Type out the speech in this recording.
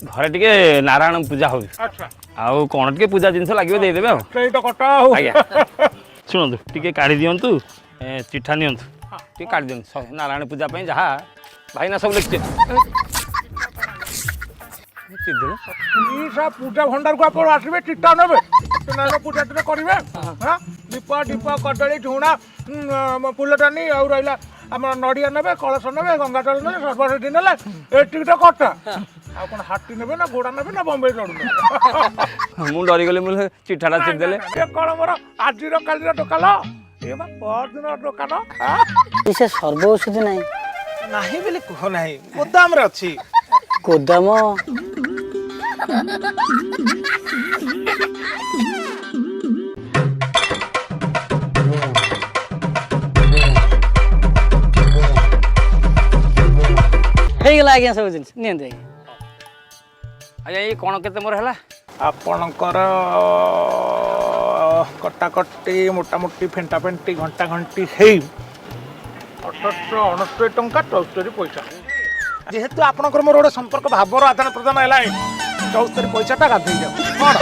ଘରେ ଟିକେ ନାରାୟଣ ପୂଜା ହଉଛି। ଆଉ କ'ଣ ଟିକେ ପୂଜା ଜିନିଷ ଲାଗିବ, ଦେଇଦେବେ ଆଉ। ସେଇଟା କଟା ଆଉ। ଆଜ୍ଞା, ଶୁଣନ୍ତୁ, ଟିକେ କାଢ଼ି ଦିଅନ୍ତୁ। ଚିଠା ନିଅନ୍ତୁ, ଟିକେ କାଢ଼ି ଦିଅନ୍ତୁ। ନାରାୟଣ ପୂଜା ପାଇଁ ଯାହା ଭାଇନା ସବୁ ଲେଖିଛନ୍ତି। ପୂଜା ଭଣ୍ଡାରକୁ ଆପଣ ଆସିବେ, ଚିଠା ନେବେ, ସତ୍ୟନାରାୟଣ ପୂଜା ଟିକେ କରିବେ। ହଁ, ଦୀପ ଦୀପ, କଦଳୀ, ଝୁଣା, ଫୁଲଦାନୀ, ଆଉ ରହିଲା ଆମର ନଡ଼ିଆ ନେବେ, କଳସ ନେବେ, ଗଙ୍ଗାଜଳ ନେବେ, ସର୍ବସିଦ୍ଧି ନେଲେ, ଏତିକି ତ କଟା। ଆଉ କ'ଣ ହାତୀ ନେବେ ନା ଘୋଡ଼ା ନେବେ ନା ବମ୍ବେ ଚଢ଼ୁ? ମୁଁ ଡରିଗଲି, ମୁଁ ଚିଠାଟା ଚିରିଦେଲେ। ଏ କ'ଣ ମୋର ଆଜିର କାଲିର ଦୋକାନ? ଏ ବା ପରଦିନ ଦୋକାନ। ସେ ସର୍ବ ଔଷଧ ନାହିଁ? ନାହିଁ ବୋଲି କୁହ ନାହିଁ, ଗୋଦାମରେ ଅଛି। ଗୋଦାମ। ହେଇଗଲା ଆଜ୍ଞା, ସବୁ ଜିନିଷ ନିଅନ୍ତୁ ଆଜ୍ଞା। ଆଜ୍ଞା, ଏଇ କ'ଣ କେତେ ମୋର ହେଲା? ଆପଣଙ୍କର କଟାକଟି, ମୋଟାମୋଟି, ଫେଣ୍ଟା ଫେଣ୍ଟି, ଘଣ୍ଟା ଘଣ୍ଟି ହେଇ 1869 ଟଙ୍କା 74 ପଇସା। ଯେହେତୁ ଆପଣଙ୍କର ମୋର ଗୋଟେ ସମ୍ପର୍କ, ଭାବର ଆଦାନ ପ୍ରଦାନ ହେଲାଣି, 74 ପଇସାଟା ଗାଧେଇ ଯାଉ କ'ଣ?